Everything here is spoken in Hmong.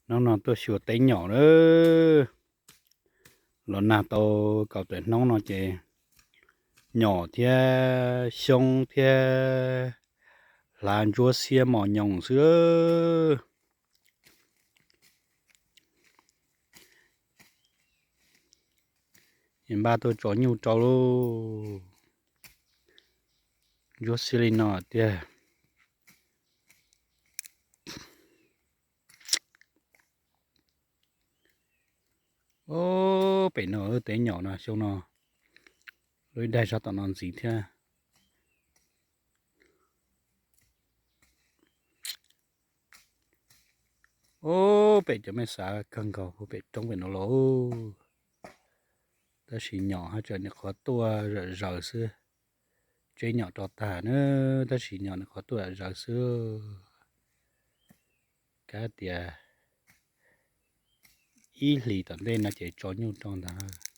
Hnub no tuaj xyuas teeb nyom lawm. Los nag tau kaum tawm hnub no ces nyom thiab xyoob thiab hlav ntsuab xiab mos nyoos xwb. Npaj tuaj tso nyuj rau lauj. Ntsuab xiab li no tiag. Ob pem no lub teeb nyom no xyoo no lub ib daig sab tom no ntxiv thiab. Ob pem cov mej xav kawg nkaus puag pem roob pem no los. Tab sis nyom haj tseem nyuam qhuav tuaj zom zaws xwb. Tseb nyom rau tag na, tab sis nyom nyuam qhuav tuaj zom zaws xwb. Kav tias ib hlis tom ntej no ces tso nyuj rau ntag.